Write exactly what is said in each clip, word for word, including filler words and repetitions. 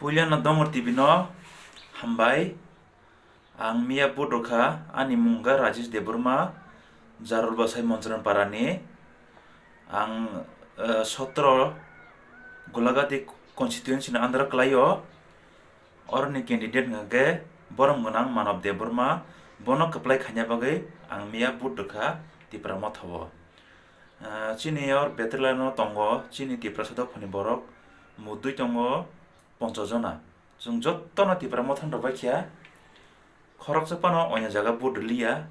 Puilano Dongor T V no hambai. Ang miya vote rwkha, ani mung wngkha Rajesh Debbarma, Jarul Bwsai Monjran Parani. Ang, eh, sotro Gulagati constituency ni under kwlaio. Oroni candidate hwnkha khe borom gwnang Manav Debbarma, bono kwplai khaina bagwi ang miya vote rwkha Tipra Motha o. Ah, chini or veteran no tongo, chini Tiprasa dophani borok mudui tongo ponchash jona. Chwng jotono Tipra Motha rwbaikha, khoroksa phano oino jaga vote rwliya.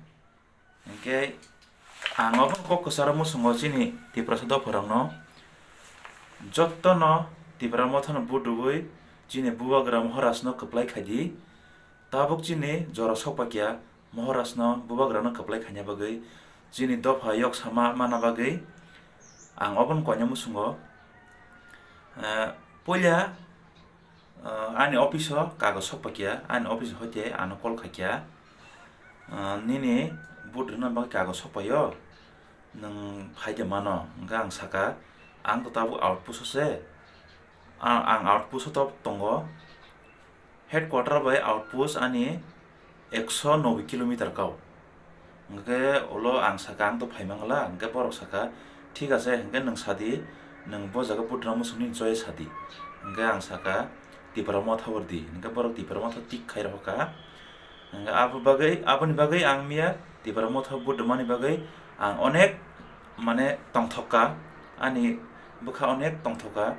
Hinkhe ang obo kok kwcharo muchungo chini Tiprasa dopharokno, jotono Tipra Mothano vote rwui chini Bubagra Maharajno kwplai khaidi. Tabuk chini jora sokpakya Maharajno Bubagrano kwplai khaina bagwi, chini dopha yoksama mana bagwi ang obono koina muchungo. Eh, puila, eh, ani office o kagoj sokpakya, ani office hoite ano call khaikya, eh, "Nini vote rwna bagwi kagoj sokpaio, nwng phaide mano." Hwnkhe ang saka, "Ang to tabuk outpost o se, a-, ang outpost o to tongo." Headquarter bai outpost ani ekso noboi kilometer kau. Hwnkhe ulo ang saka, "Ang to phaimangla." Hwnkhe borok saka, "Thik ache, hwnkhe nwng sadi, nwng bo jaga vote rwna muchungni choi sadi." Hwnkhe ang saka, "Tipra Motha o rwdi." Hwnkhe borok Tipra Motha o tik khai rohorkha. Hwnkhe abo bagwi, aboni bagwi ang miya Tipra Motha o vote rwmani bagwi ang onek, mane, tongthokka, ani bwkha onek tongthokka.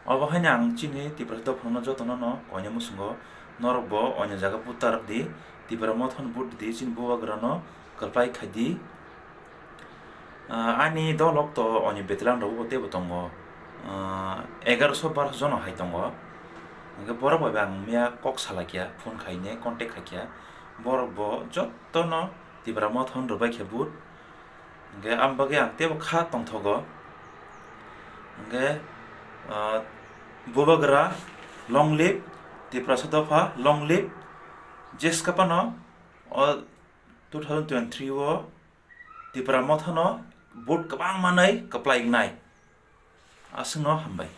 Obo haino ang chini Tiprasa dophano jotono no koina muchungo, norok bo oino jaga vote ta rwdi, Tipra Motha no vote rwdi, chini Bubagra no kwplai khaidi. Ah, ani dolok to oino veteran rok bo teibo tongo, ah, egaroso barso jono hai tongo. Hwnkhe borok bai bo ang miya kok salaikha, phone khaine contact khaikha, borok bo jotono Tipra Motha no rwbaikha vote. Hwnkhe aboni bagwi ang teibo kha tongthogo. Hwnkhe, ah, Bubagra long live, Tiprasa dopha long live, jeska phano o two thousand twenty-three o Tipra Mothano vote kwbang manwi kwplai wngnai. Aswkno hambai.